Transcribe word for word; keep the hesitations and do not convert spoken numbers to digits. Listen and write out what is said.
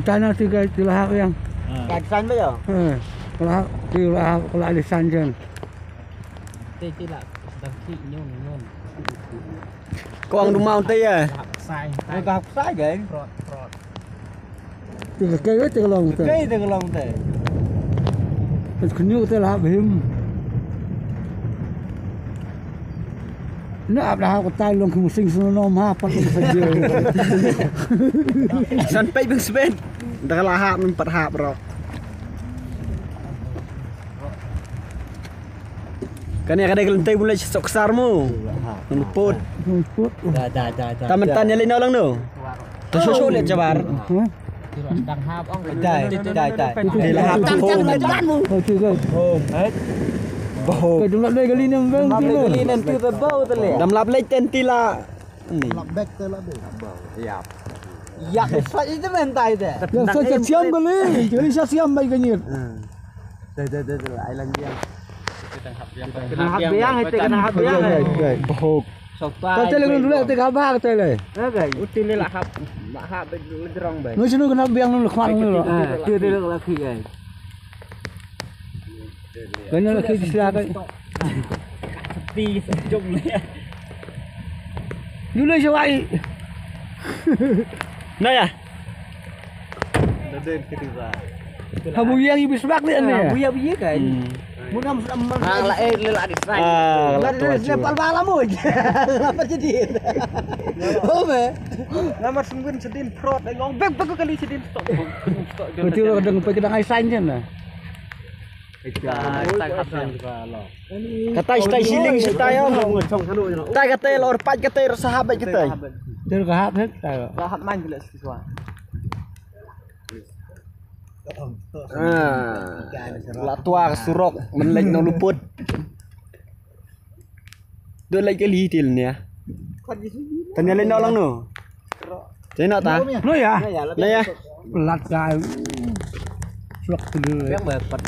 Tana ti ka ti la hap yang. Ka san ba yo. Eh, la hap ti la hap la di san jen. Te ti la dang ki nyun nyun. Kong du mau te ya. Hap sai. Ka hap sai ga. Prot prot. Ti ka kai ti ka long te. Kai ti ka long te. Ti ka nyu te la hap him. Na ap da hap ka tai long kum sing sunu no ma pat ka je. San pei bing sben. Da ka la hap min pat hap ro. Kane ka dei ka lynti bulai sok sar mo. Nang put. Put. Da da da da. Taman tan ya lino lang no. To shu shu le jabar. Dang hap ong. Dai dai dai. Dei la hap. Tang tang tang mu. Oh, tu tu. Oh, eh. Boh. Ka jumlah dei kali ni bang. Kali ni tu tu bau tu le. Dam lap le ten ti la. Ni. Lap bek tu lap bek. Ya. Ya, sa itu mentai deh. Ya, sa sa siam kali. Kali sa siam bai kanyir. Dai dai dai dai. Ai lang dia. Kena hap biang, itu kena hap biang. Boh. Sopai. Kata le dulu te kaba kata le. Uti le la hap, la hap le jerong bai. Ngai sunu kena biang nung le khwan nung le. Ah, tu tu le laki gai. Kena laki sila kai. Ti jong le. Dulu sawai. Na ya. Habu yang ibis bak ni ne. Habu yang biye kai. Mun am am. Ah, la eh le la di sai. Ah, la tu. Pal bala mo. Apa jadi? Oh me. Nama sungguh sedin prot ngong bek bek kali sedin stok. Betul kadang pe kadang ai sign je na. Katai stai shilling stai om. Tai katai lor pat katai rasa habat katai. Ter ka hap het tai. Ka hap man gila siswa. Ah. La tua ka surok men lek no luput. Do lek kali til nia. Tanya lek no lang no. Tanya ta. No ya. No ya. Lat kai. Surok tu. Yang ber pat.